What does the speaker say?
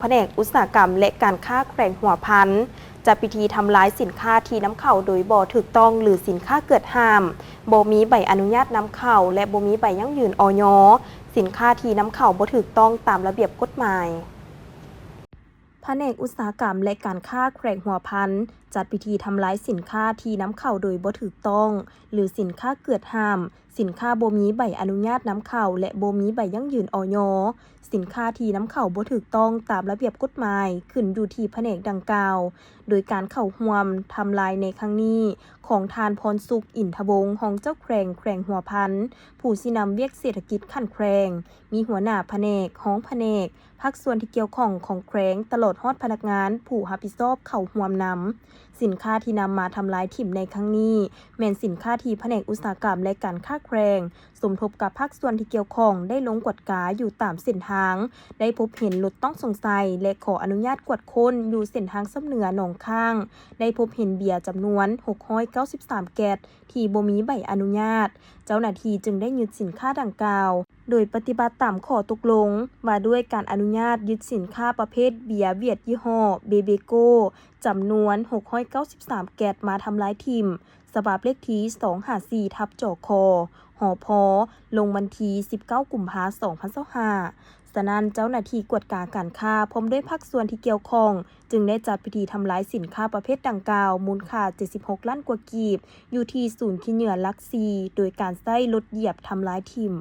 ພະແນກອຸດສາຫະກຳ ແລະ ການຄ້າແຂວງຫົວພັນ ຈັດພິທີທຳລາຍສິນຄ້າທີ່ນຳເຂົ້າໂດຍບໍ່ຖືກຕ້ອງ ຫຼື ສິນຄ້າເກືອດຫ້າມ, ບໍ່ມີໃບອະນຸຍາດນຳເຂົ້າ ແລະ ບໍ່ມີໃບຢັ້ງຢືນ ອຢ, ສິນຄ້າທີ່ນຳເຂົ້າບໍ່ຖືກຕ້ອງຕາມລະບຽບກົດໝາຍ. ພະແນກອຸດສາຫະກຳ ແລະ ການຄ້າແຂວງຫົວພັນ ຈັດພິທີທຳລາຍສິນຄ້າທີ່ນຳເຂົ້າໂດຍບໍ່ຖືກຕ້ອງ ຫຼື ສິນຄ້າເກືອດຫ້າມ, ສິນຄ້າບໍ່ມີໃບອະນຸຍາດນຳເຂົ້າ ແລະ ບໍ່ມີໃບຢັ້ງຢືນ ອຢ, ສິນຄ້າທີ່ນຳເຂົ້າບໍ່ຖືກຕ້ອງຕາມລະບຽບກົດໝາຍ ຂຶ້ນຢູ່ທີ່ພະແນກດັ່ງກ່າວ, ໂດຍການເຂົ້າຮ່ວມທຳລາຍໃນຄັ້ງນີ້ ຂອງທ່ານ ພອນສຸກ ອິນທະວົງ ຮອງເຈົ້າແຂວງແຂວງຫົວພັນ, ຜູ້ຊີ້ນຳວຽກເສດຖະກິດຂັ້ນແຂວງ, ມີຫົວໜ້າພະແນກ, ຮອງພະແນກ, ພາກສ່ວນທີ່ກ່ຽວຂ້ອງຂອງແຂວງ ຕະຫຼອດຮອດພະນັກງານຜູ້ຮັບຜິດຊອບເຂົ້າຮ່ວມນຳ. ສິນຄ້າທີ່ນຳມາທຳລາຍຖິ້ມໃນຄັ້ງນີ້ ແມ່ນສິນຄ້າທີ່ພະແນກອຸດສາຫະກຳ ແລະ ການຄ້າແຂວງ ສົມທົບກັບພາກສ່ວນທີ່ກ່ຽວຂ້ອງ ໄດ້ລົງກວດກາຢູ່ຕາມເສັ້ນທາງ, ໄດ້ພົບເຫັນລົດຕ້ອງສົງໄສ ແລະ ຂໍອະນຸຍາດກວດຄົ້ນຢູ່ເສັ້ນທາງຊຳເໜືອໜອງຄ້າງ, ໄດ້ພົບເຫັນເບຍຈຳນວນຫົກຮ້ອຍເກົ້າສິບສາມແກັດ ທີ່ບໍ່ມີໃບອະນຸຍາດ, ເຈົ້າໜ້າທີ່ຈຶ່ງໄດ້ຍຶດສິນຄ້າດັ່ງກ່າວ ໂດຍປະຕິບັດຕາມຂໍ້ຕົກລົງວ່າດ້ວຍການອະນຸຍາດຍຶດສິນຄ້າປະເພດເບຍຫວຽດຍີ່ຫໍ້ ເບເບໂກ ຈຳນວນຫົກຮ້ອຍເກົ້າສິບສາມແກັດມາທຳລາຍຖິ້ມ, ສະບັບເລກທີສອງຫ້າສີ່ທັບຈຄ ຫພ ລົງວັນທີສິບເກົ້າ ກຸມພາ ສອງພັນຊາວຫ້າ. ສະນັ້ນ, ເຈົ້າໜ້າທີ່ກວດກາການຄ້າ ພ້ອມດ້ວຍພາກສ່ວນທີ່ກ່ຽວຂ້ອງ ຈຶ່ງໄດ້ຈັດພິທີທຳລາຍສິນຄ້າປະເພດດັ່ງກ່າວ ມູນຄ່າເຈັດສິບຫົກລ້ານກວ່າກີບ ຢູ່ທີ່ສູນຂີ້ເຫຍື້ອຫຼັກສີ່ ໂດຍການໃຊ້ລົດຢຽບທຳລາຍຖິ້ມ.